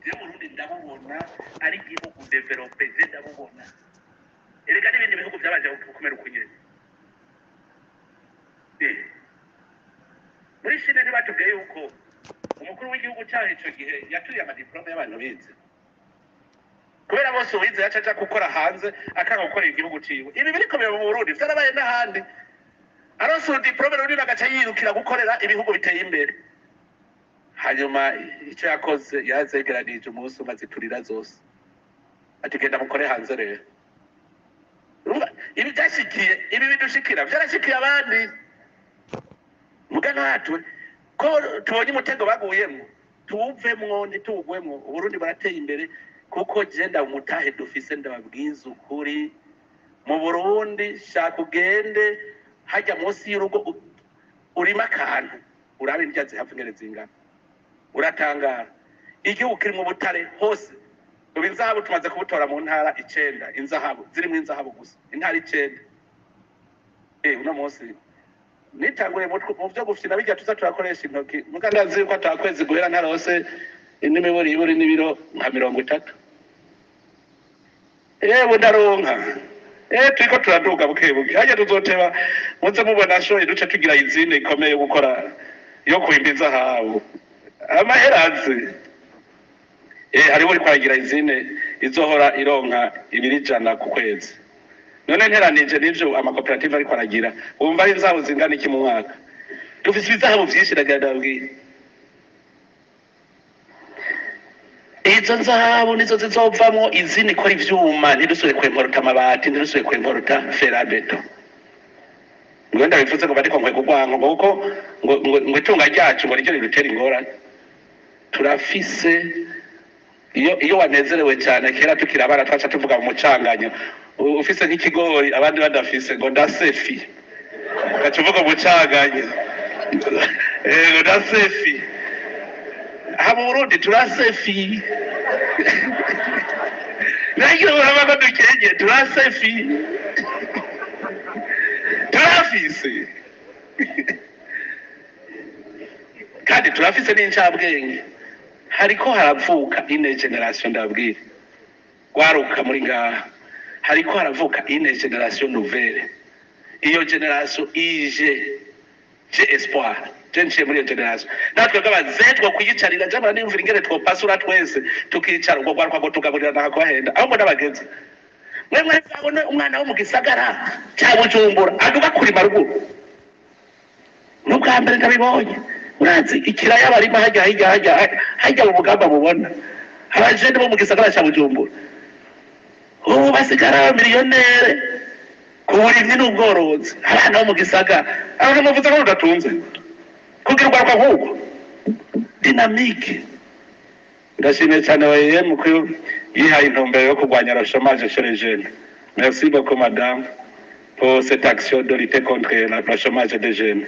Je Burundi ndabubona ari igihugu développé, je ndabubona. Erega n'ibindi bihugu byabanje gukomera uko nyene. Muri Chine ntibatubwiye yuko umukuru w'igihugu cyaho ico gihe yaturiye ama diplômes y'abantu bize, kubera bose uwize yaca aja gukora hanze, akanga gukorera igihugu ciwe. Ibi biriko biba mu Burundi vyarabaye n'ahandi. Aronse uru diplôme runini, agaca yirukira gukorera ibihugu biteye imbere. Hanyuma icyo yakoze, yazegeranije umunsi umwe, aziturira zose, ati: "Genda mukore hanze." Rero urumva, ibi byashikiye, ibi bidushikira byarashikiye abandi. Muga natwe ko tubonye umutego baguyemwo, tuwuvemwo, ntituwugwemwo. Uburundi burateye imbere, kuko jenda umutahe dufise, ndababwiza ukuri, mu Burundi shaka ugende hajya munsi y'urugo, urime akantu, urabe indya zihava ingene zingana, uratangara. Igihugu kirimwo ubutare hose. Ubu inzahabu tumaze kubutora mu ntara 9, inzahabu zirimwo inzahabu gusa, intara 9. Uno munsi nitanguriye mu vyo gufyina bijya tuza turakoresha intoki, muga ndazi yuko ata kwezi guhera ntarose n'imiburiburi n'ibiro nka 30. Yewe, ndaronka. Turiko turaduga buke buke. Hajya tuzoteba, muze mubona ashoye duce tugira izindi ikomeye yo gukora, yo kwimba inzahabu. Amahera azi. Hariho uriko aragira izine izohora ironka ibiro 100 ku kwezi. None nteranije n'ivyo amakoperative ariko aragira, wumva ari inzahabu zingana iki mu mwaka? Dufise ibizahabu vyinshi. Ndagira ndababwira, izo nzahabu nizo zizovamwo izindi ikora ivyuma, ntidusubire kwemporuta amabati, ntidusubire kwemporuta fer à béton. Ngo ndabivuze ngo bariko nkwega urwanko, ngo kuko ngo itunga ryacu ngo niryo ridutera ingorane. Turafise. Iyo wanezerewe cyane, kera tukiri abana twaca tuvuga mu mucanganyo, ufise nk'ikigori abandi badafise, ngo ndasefi, ugaca uvuga umucanganyo, ngo ndasefi. Aha mu Burundi turasefi, nayo urabona ko dukenye, turasefi, turafise, kandi turafise n'incabwenge. Hariko haravuka une génération, ndabwira gwaruka muri ngaha, hariko haravuka une génération nouvelle. Iyo génération ije, j'ai espoir. Je nciye muri iyo génération. Natwe bw'abazehe twokuyicarira, jamara niyumvira ingene twopasura twese tukicara, ubwo gwaruka ngo tugaburira nakubahenda aho mbona bageze. Mwe mwese abone umwana wo mu gisagara ca Bujumbura aduga kurima ruguru, n'ubwa mbere ndabibonye. Urazi ikiraya barima hajya hajya hajya hajya mu mugamba, mubona abajene bo mu gisagara ca Bujumbura ubu basigara abamiliyonere ku burimyi n'ubworozi. Abana bo mu gisagara, abantu muvuze ko rudatunze kugira urwaruka nk'urwo dynamique. Ndashimiye cyane OIM ko yihaye intumbero yo kurwanya le chômage chez les jeunes. Merci beaucoup, madame, pour cette action de lutter contre le chômage des jeunes.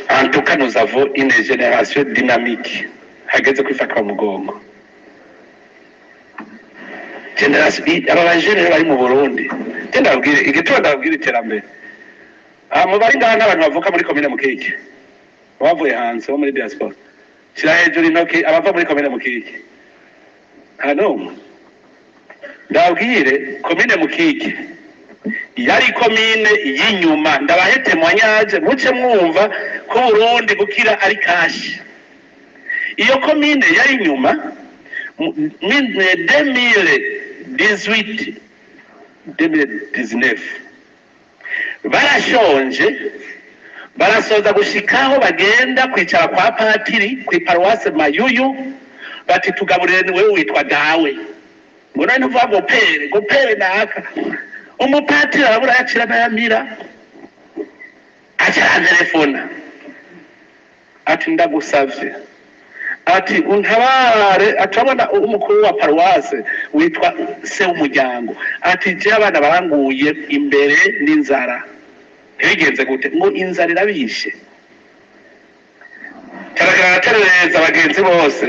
En tout cas, nous avons une génération dynamique. Hageze kwifata mu mugongo génération. Aba bajene rero bari mu Burundi, je ndababwire igituma ndababwira iterambere. Aha mu bari ngaha n'abantu bavuka muri komine Mukike, bavuye hanze, bo muri diaspora, shira hejuru intoki abava muri komine Mukike. Nta n'umwe. Ndababwire, komine Mukike yari komine y'inyuma. Ndabahe témoignage, muce mwumva ko Burundi gukira ari kashi. Iyo komine yari inyuma 2018, 2019, barashonje, barasoza gushikaho bagenda kwicara kwa patiri kw'iparuwase Mayuyu, bati: "Tugaburire, wewe witwa dawe." Ngo none ntuvuga ngo père, ngo père naka. Umupatiri arabura yacira n'ayamira, aca arantelefona, ati: "Ndagusavye," ati, "untabare." Ati: "Urabona umukuru wa paruwase witwa se w'umuryango," ati, "je abana baranguye imbere n'inzara, ntibigenze gute?" Ngo inzara irabishe. Caragira araterereza abagenzi bose,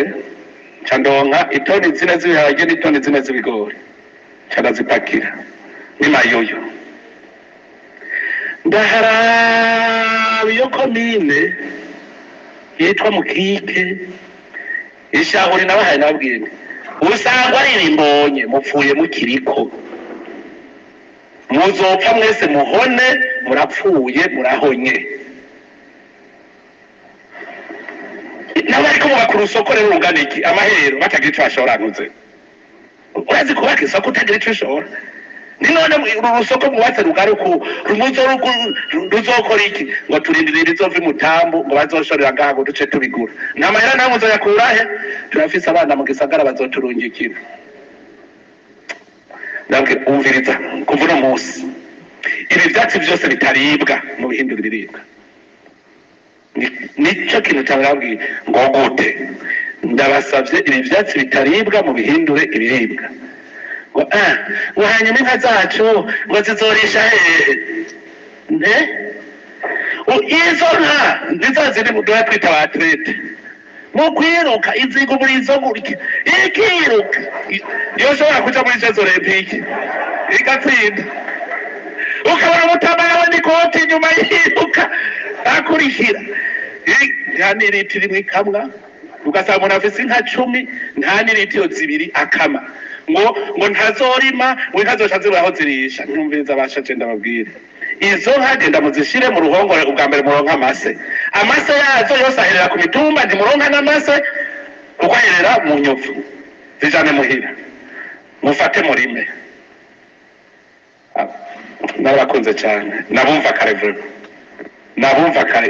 nca ndonka itoni 4 z'ibiharage n'itoni 4 z'ibigori, nca ndazipakira n'imayoyo. Ndaharaba iyo komine yitwa Mukike. Ishahuri nabahaye nababwiye nti usangwa ari imbonye mupfuye mukiriko, muzopfa mwese muhone, murapfuye murahonye. Nabo ariko bubaka urusoko rero rungana iki amahero batagira ico bashorantuze. Urazi kubaka isoko utagira ico ushora? Ni none uru rusoko mwubatse rugari uku ruzokora iki? Ngo turindire rizova imutambu ngo bazoshorera ngaha ngo duce tubigura. Nta mahera nawe muzoyakura he? Turafise abana mu gisagara bazoturungikira. Ndabwira umviriza, kuva uno munsi ibi vyatsi vyose bitaribwa mu bihindura ibiribwa. Nico kintu cyababwiye ngo gute? Ndabasavye ibi vyatsi bitaribwa mu bihindure ibiribwa. Ngo ngo hanyuma inka zacu ngo zizorisha hehe? Ne? Izo nka nizo ziri mu duha twita ba atlete. Mu kwiruka iziga umurizo gutya ikiruka, yoshobora kuja muri Jeux Olympiques igatsinda. Ukabona umutama yawe n'ikoti inyuma yiruka akurikira. Nta n'iritiro imwe ikamwa, ugasanga umuntu afise inka 10 nta n'iritiro 2 akama. Ngo ntazorima, ngo inka zoca zibura aho zirisha. Ntumviriza abashaje ndababwire, izo nka genda muzishire mu ruhongore, ubwa mbere muronka amase. Amase yazo yose aherera ku mitumba, ntimuronka n'amase kuko aherera mu nyovu. Zijane muhira mufate murime. Narabakunze cyane, nabumva kare vraiment, nabumva kare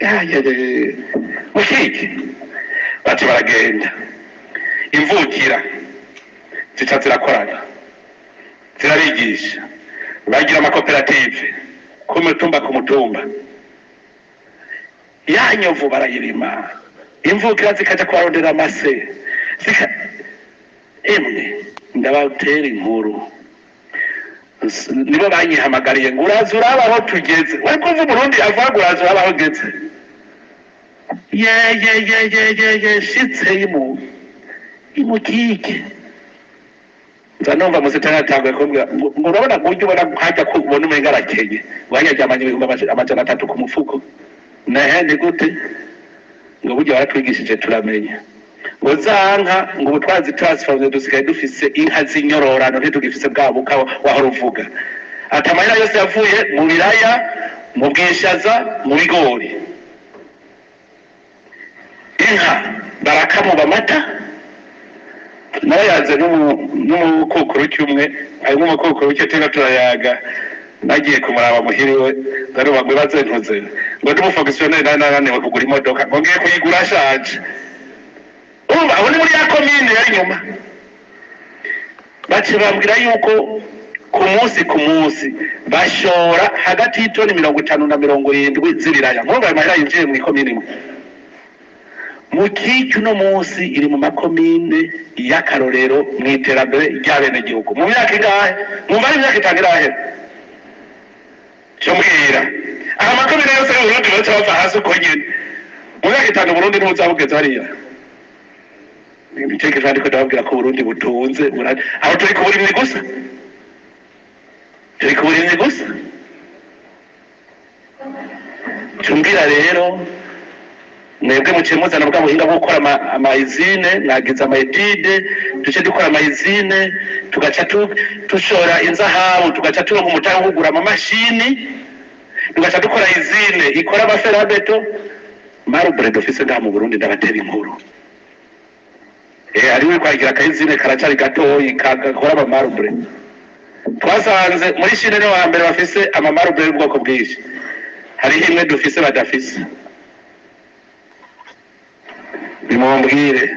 ya ya ya ya. Mushiki bati baragenda imvukira zica zirakorana zirabigisha, bagira amakoperative ku mutumba ku mutumba. Ya nyovu barayirima, imvukira zikaja kubarondera amase zika emwe ndabatera inkuru. Nibo banyihamagariye ngo uraza uraba aho tugeze. We kumva Umurundi avuga ngo uraza uraba aho ugeze. Ye ye ye ye ye ye, shitse imukike. Nza numva musitani atanguye kumbwira ngo urabona ngo ujye ubona hajya ko ubona umenga arakenye, ngo hajya aryamanye ibihumbi 300 ku mufuko. Nahe ni gute? Ngo burya baratwigishije turamenya. Ngo za nka ngo ubu twazi transforme dusigaye dufise inka z'inyororano, ntitugifise bwa buka wahora uvuga. Ati amahera yose yavuye mu biraya, mu bwishaza, mu bigori. Inka barakamuba amata, nawe yaze n'umukukuru cy'umwe, harimo umukukuru cye tena turayaga. Nagiye kumuraba muhiriwe, ndaruba ngo ibaze ntuze. Ngo ndi umufonctionnaire nari narananiwe kugura imodoka, ngo ngiye kuyigura ashaje. Urumva aho ni muri ya komine yari inyuma. Bace bambwira yuko ku munsi ku munsi bashora hagati y'itoni 50 na 70 z'ibiraya. Murumva ayo mahera yinjiye mu ikomine imwe. Mukiki uno munsi iri mu makomine y'akarorero mu iterambere ry'abenegihugu. Mu myaka ingahe? Mwumva ari imyaka 5 irahera. Cyo mbwira, aha makomine yose y'Uburundi baca bava hasi uko nyene. Mu myaka 5 Uburundi ntibuzaba hariya. Ibitekerezo ariko ndababwira ko Uburundi butunze, aho turi ku burimyi gusa. Turi ku burimyi gusa. Cumbwira rero mwebwe muciye muzana bwa buhinga bwo gukora amayizine, mwagize amayetide, duce dukora amayizine, tugaca tushora inzahabu, tugaca turonka umutahe wo kugura amamashini, tugaca dukora izine ikora amaferabeto. Marbre dufise ngaha mu Burundi ndabatera inkuru. Hariho kwagira akayizine karacari gatoyi gakora amamarbre. Twasanze muri Chine niho hambere bafise amamarbre y'ubwoko bwinshi. Hariho imwe dufise badafise. Nimumbwire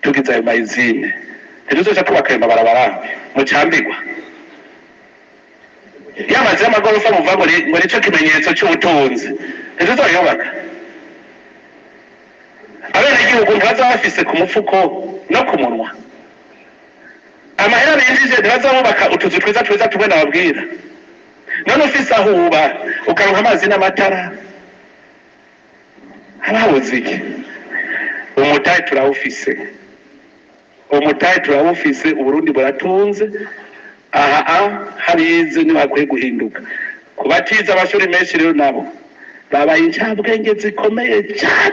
tugize ayo mayizine ntituzoca twubaka ayo mabarabara mucambirwa. Yamaze y'amagorofa muva ngo nico kimenyetso c'ubutunzi, ntituzoyubaka. Abenegihugu ntibaza bafise ku mufuko no ku munwa. Amahera binjije ntibaza bubaka utuzu twiza twiza tumwe nababwira. None ufise aho uba ukaronka amazi n'amatara, hababuze iki? Umutahe turawufise, umutahe turawufise. Uburundi buratunze. Aha habize ntibakwiye guhinduka. Kubatiza amashuri menshi rero nabo babaye incabwenge zikomeye cyane.